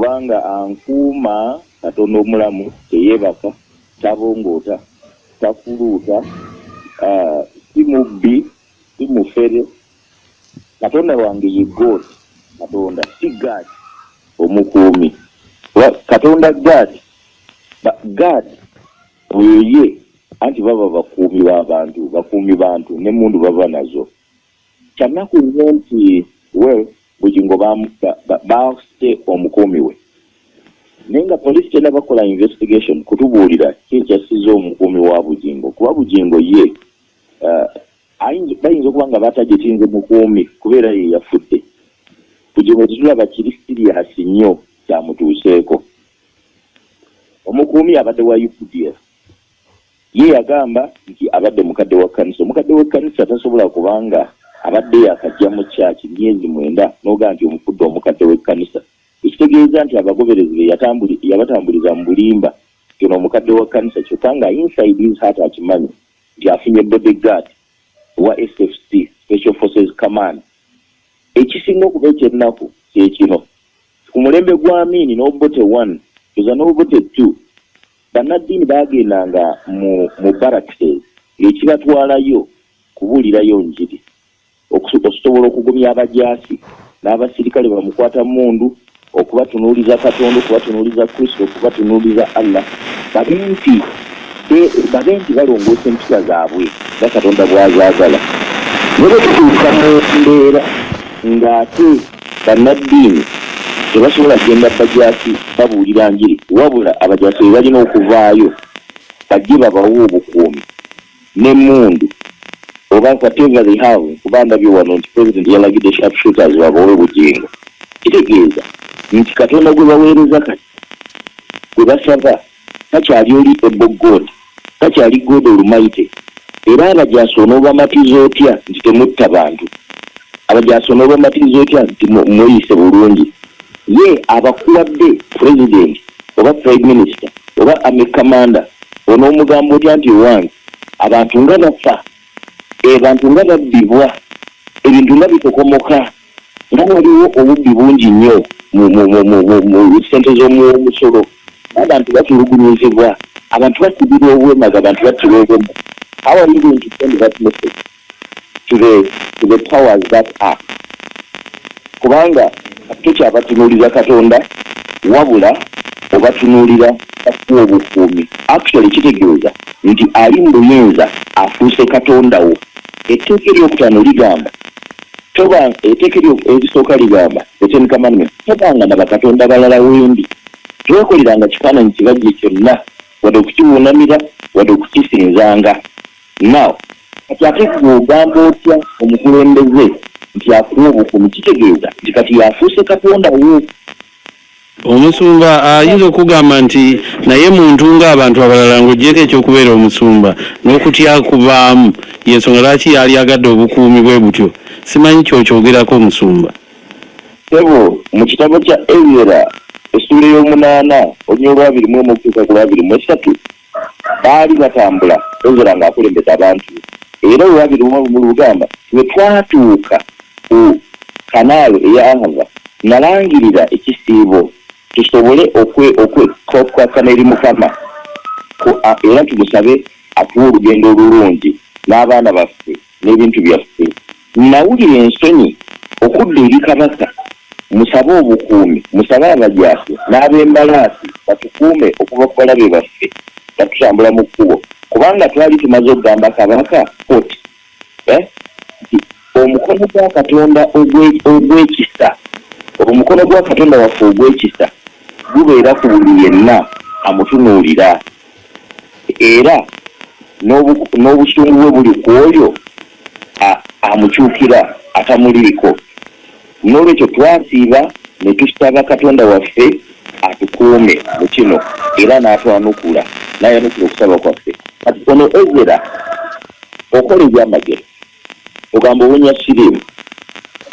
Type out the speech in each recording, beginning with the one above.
Kubanga ankuuma, Katonda omulamu, teyeebaka, tabongoota, tafuluuta, si mubbi, si mufere. Katonda wange ye God, Katonda si guard omukuumi. Katonda guard, guard oyo ye anti baba bakuumi b'abantu, bakuumi bantu n'emmundu baba nazo. Kyannaku nnyo nti, well, Bugingo basse omukuumi we, naye nga poliisi tennabakola investigation kutubuulira ki ekyassiza omukuumi wa Bugingo, kuba Bugingo ye bayinza okuba nga batagetinze mukuumi kubeera ye yafudde. Bugingo tetulaba kiri serious nnyo kyamutuuseeko. Omukuumi abadde wa UPDF, ye yagamba nti abadde mukadde wa kkanisa. Omukadde w'ekkanisa tasobola, kubanga abadde yakajja mu kyaki myezi 9, n'ogamba nti omufudde omukadde w'ekkanisa, ekitegeeza nti abagoberezi be yabatambuliza mu bulimba nti ono omukadde wa kkanisa, kyokka nga inside his heart akimanyi nti afunye bodyguard wa SFC, Special Forces Command. Ekisinga okuba ekyennaku kyekino: ku mulembe gwa Amini n'Obote one tuza n'Obote two, bannaddiini bagendanga mu barracks, ng'ekibatwalayo kubuulirayo njiri, okusobola okugumya abajaasi n'abasirikale bamukwata mundu, okubatunuuliza Katonda, okubatunuuliza Kristo, okubatunuuliza Allah, babe nti balongoosa empisa zaabwe nga Katonda bw'azaagala. Naye bwe tutuuka mu mbeera ng'ate bannaddiini tebasobola kugenda bajaasi babuulira njiri, wabula abajaasi be balina okuvaayo bajje babawe obukuumi n'emmundu oba whatever they have, kuba ndabye wano nti President yalagidde sharp shooters babawe Bugingo, kitegeeza nti Katonda gwe baweereza kati, gwe basaba, takyali oli ebo God, takyali God Almighty. Era abajaasi onoobamatiza otya nti temutta bantu? Abajaasi onoobamatiza otya nti mweyise bulungi? Ye abakuwadde president oba prime minister oba army commander, onoomugamba otya nti owange abantu nga bafa, abantu nga babbibwa, ebintu nga bitokomoka, nga waliwo obubbi bungi nnyo mu sente z'omumusolo, abantu batulugunyizibwa, abantu basibirwa obwemaga, abantu battirwa obwema? How are you going to send that message to the powers that are? Kubanga tokyabatunuuliza Katonda, wabula obatunuulira bakuwa obukuumi. Actually kitegeeza nti ali mu buyinza afuuse Katonda wo. Etteeka eryokutaano ligamba toba, etteeka erisooka ligamba, the Ten Commandments, tobanga na bakatonda balala wendi, tewekoleranga kifaananyi kibajje kyonna, wadde okukiwunamira, wadde okukisinzanga. Now kati ate bw'ogamba otya omukulembeze nti akuwa obukuumi? Kitegeeza nti kati yafuuse Katonda wo. Omusumba ayinza okugamba nti naye muntu ng'abantu abalala, ng'ogyeko ekyokubeera omusumba n'okutya kubaamu, yensonga lwaki yali agadde obukuumi bwe butyo. Simanyi kyokyogerako, omusumba. Sebo, mu kitabo kya Ezera, essuula ey'omunaana, olunya olwabiri mu emu okutuuka ku lwabiri mu esatu, baali batambula, Ezera ng'akulembeza abantu, era olwabiri mu lugamba, bwe twatuuka ku kanaalo eya Ahava, nalangirira ekisiibo tusobole okukkakkana eri Mukama, era tumusabe atuwe olugendo olulungi n'abaana baffe n'ebintu byaffe. Nawulira ensonyi okudda eri kabaka musabe obukuumi, musabe abajaasi n'ab'embalaasi batukuume okuva ku balabe baffe nga tutambula mu kkubo, kubanga twali tumaze okugamba kabaka ot nti omukono gwa Katonda ogw'ekisa, omukono gwa Katonda waffe ogw'ekisa gubeera ku buli yenna amutunuulira, era n'obusungu bwe buli ku oyo amukyukira atamuliiko. N'olwekyo twasiiba ne tusaba Katonda waffe atukuume mu kino, era n'atwanukula, n'ayanukula okusaba kwaffe. Kati ono Ezera okola ebyamagero, ogamba owonya siriimu,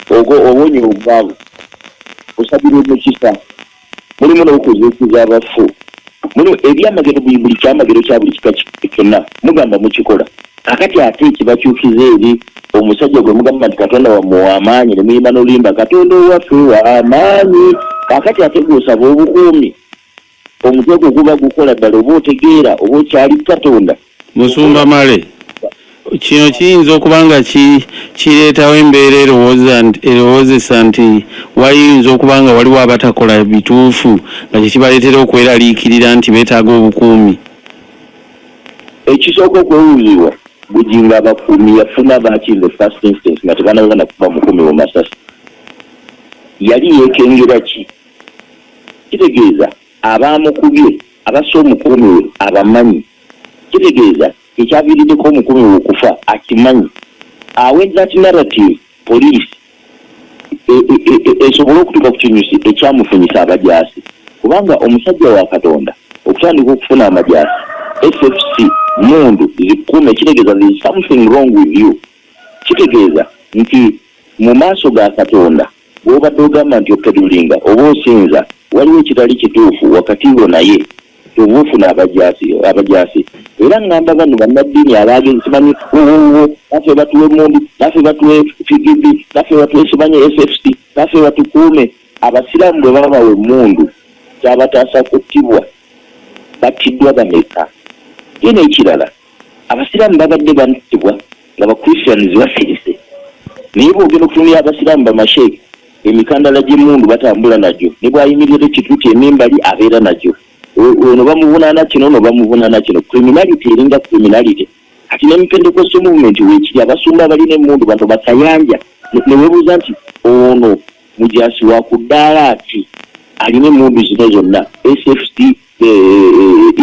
owonya obwavu, osabira omukisa, mulimu n'okuzuukiza abafu, mulimu ebyamagero, buli kyamagero kya buli kika kyonna mugamba mukikola. Kakati ate ekibakyukiza eri omusajja gwe mugamba nti Katonda wammwe w'amaanyi, ne muyimba n'oluyimba, "Katonda owaffe w'amaanyi," Kaakati ate gw'osaba obukuumi, omutwe gwo guba gukola ddala oba otegeera oba okyali Katonda? Musumba Male, kino kiyinza okuba nga kireetawo embeera erowooza nti erowoozesa nti wayinza okuba nga waliwo abatakola bituufu nga kye kibaleetera okweraliikirira nti beetaaga obukuumi. Ekisooka okwewuunyibwa, Bugingo abakuumi yafuna baaki in the first instance nga tebanaba na kuba mukumi mu masasi? Yali yeekengera ki? Kitegeeza abaamukubye abasse omukuumi we abamanyi. Kitegeeza ekyaviiriddeko omukuumi we okufa akimanyi. Awe that narrative police esobole okutuuka ku kinyusi ekyamufunyisa abajaasi. Kubanga omusajja wa Katonda okutandika okufuna amajaasi, SFC, mmundu zikukuume kitegeeza there is something wrong with you. Kitegeeza nti mu maaso ga Katonda gw'obadde ogamba nti opedulinga oba osinza waliwo ekitali kituufu wakati wo naye. Kyova ofuna abajaasi abajaasi. Era ngamba bano bannaddiini abaagezi simanyi wowowo naffe batuwe emmundu, naffe batuwe PDB, naffe batuwe simanyi SFC, naffe batukuume. Abasiraamu bwe babawa emmundu kyabataasa kuttibwa? Battiddwa bameka? Ye n'ekirala Abasiraamu babadde battibwa nga ba Christians basirise. Naye bw'ogenda okutunuulira Abasiraamu bamasheikh emikandala gy'emmundu batambula nagyo ne bw'ayimirira ekituuti emimbali abeera nagyo. Ono bamuvunaana kino ono bamuvunaana kino. Criminality eringa criminality. Kati ne mu Pentecostal movement weekiri abasumba abalina emmundu bano bakayanja ne weebuuza nti ono mujaasi wa ku ddaala ki alina emmundu zino zonna SFC,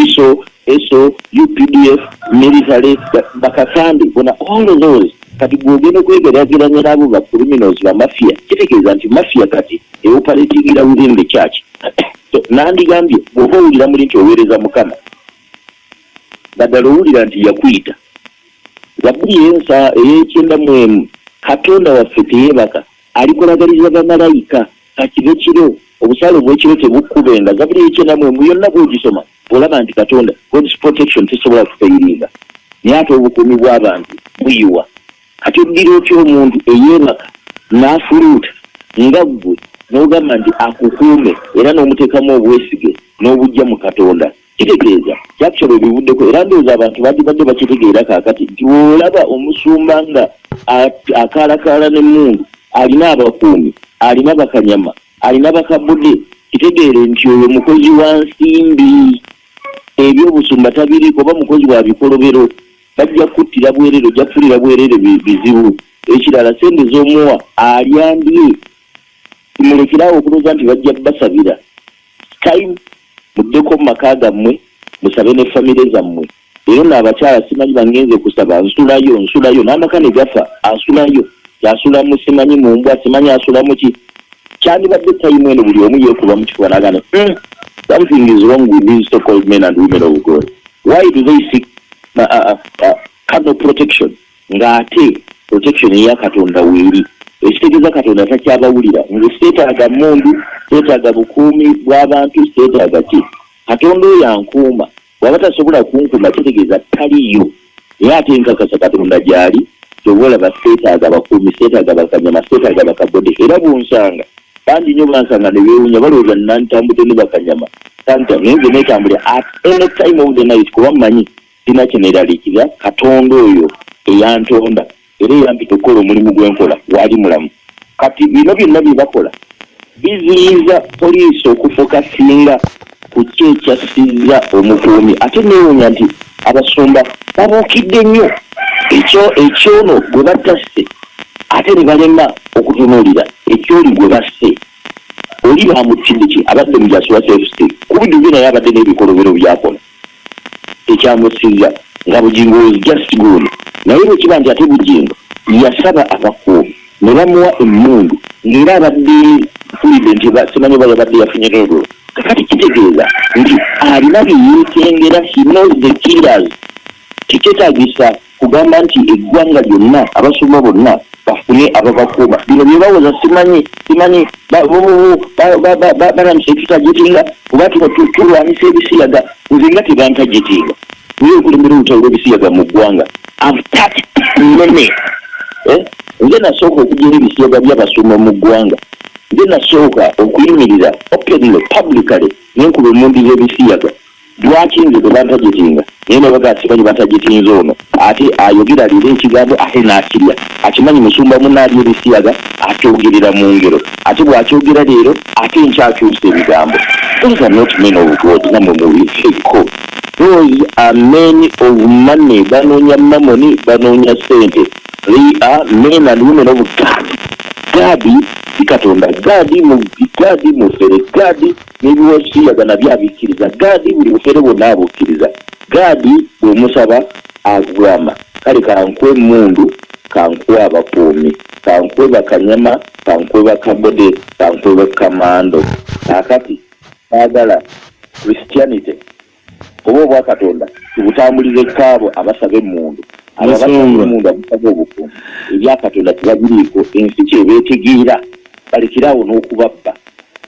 ISO, ESO, UPDF, military, bakakande bona all of those. Kati gwe ogenda okwegeraageranya n'abo ba criminals ba mafia, kitegeeza nti mafia kati eoperatingira within the church. So nandigambye bw'oba owulira muli nti oweereza Mukama nga ddala owulira nti yakuyita. Zabbuli ey'ensa ey'ekyenda mu emu, Katonda waffe teyeebaka, Alikolagaliza bamalayika, ka kibe kiro, obusaale obw'ekiro tebukkubenga. Zabbuli ey'ekyenda mu emu yonna bw'ogisoma, olaba nti Katonda, God's protection tesobola kufeyiringa. Naye ate obukuumi bw'abantu buyiwa. Kati oddira otya omuntu eyeebaka n'afuluuta nga ggwe n'ogamba nti akukuume era n'omuteekamu obwesige n'obuggya mu Katonda? Kitegeeza kyakisolo ebivuddeko era ndowooza abantu bandibadde bakitegeera kaakati nti bw'olaba omusumba nga akaalakaala n'emmundu, alina abakuumi, alina bakanyama, alina bakabude, kitegeere nti oyo mukozi wa nsimbi. Eby'obusumba tabiriiko oba mukozi wa bikolobero. Bajja kukuttira bwereere, ojja kufunira bwereere bizibu. Ekirala ssente z'omuwa alya ndye. Mulekere awo okulowooza nti bajja basabira. Time muddeko mu maka gammwe musabe ne family zammwe. Leero nno abakyala simanyi bangenze kusaba nsulayo nsulayo n'amaka ne gafa asulayo asula mu simanyi mu mbwa simanyi asula mu ki. Kyandibadde time eno buli omu yeekuba mu kifuba n'agamba nti something is wrong with these so called men and women of God. Why do they seek carnal protection ng'ate protection eya Katonda weeri? Ekitegeeza Katonda takyabawulira. Nze seetaaga mmundu, seetaaga bukuumi bw'abantu, seetaaga ki. Katonda oyo ankuuma. Bw'aba tasobola kunkuuma kitegeeza taliiyo. Naye ate nkakasa Katonda gyali, ky'ova olaba seetaaga bakuumi, seetaaga bakanyama, seetaaga bakabode. Era bw'onsanga, bangi nnyo bansanga ne beewuunya balowooza nantambudde ne bakanyama. Santa, naye nze neetambulira at any time of the night kuba mmanyi sirina kye neeraliikirira, Katonda oyo eyantonda era eyampita okukola omulimu gwe nkola waali mulamu. Kati bino byonna bye bakola biziyiza poliisi okufokasinga ku ki ekyassizza omukuumi. Ate nneewuunya nti abasumba babuukidde nnyo ekyo eky'ono gwe batasse ate ne balema okutunuulira eky'oli gwe basse. Oli baamuttidde ki? Abadde mujaasi wa SFC ku bidduze naye abadde n'ebikolobero by'akola. Ekyamussizza nga Bugingo was just gone. Naye bwe kiba nti ate Bugingo yasaba abakuumi ne bamuwa emmundu ng'era abadde mpulidde nti simanyi oba yabadde yafunye n'olwo kakati kitegeeza nti alina bye yeekengera, he knows the killers. Tekyetaagisa kugamba nti eggwanga lyonna abasumba bonna bafune ababakuuma. Bino bye bawoza simanyi simanyi batandise tutajetinga kuba tulwanyisa ebisiyaga. Nze nga tebantajetinga naye okulembera olutalo lw'ebisiyaga mu ggwanga. I've touched many. Nze nasooka okuggyayo ebisiyaga by'abasumba mu ggwanga. Nze nasooka okuyimirira openly, publicly, nenkuba emmundu z'ebisiyaga. Lwaki nze gwe bantajetinga? Naye nebaga simanyi bantajetinze ono ate ayogera leero ekigambo ate n'akirya. Akimanyi musumba munne alya ebisiyaga akyogerera mu ngero, ate bw'akyogera leero ate enkya akyusa ebigambo. Those are not men of God, nammwe mubiveeko. Those are men of money, banoonya mamoni, banoonya ssente. They are men and women of Gad. Gadi si Katonda, Gadi mubbi, Gadi mufere, Gadi n'ebiwasiyaga nabyo abikkiriza, Gadi buli bufere bwonna abukkiriza. Gadi bw'omusaba agamba kale kankuwe emmundu, kankuwe abakuumi, kankuwe bakanyama, kankuwe bakabode, kankuwe bakamando. Kaakati baagala Christianity oba obwakatonda tubutambulize kaabo abasaba emmundu, abo abasaba Musumba. emmundu, abasaba obukuumi, ebyakatonda tebabiriiko. Ensi kyebeetegeera, balekere awo n'okubabba.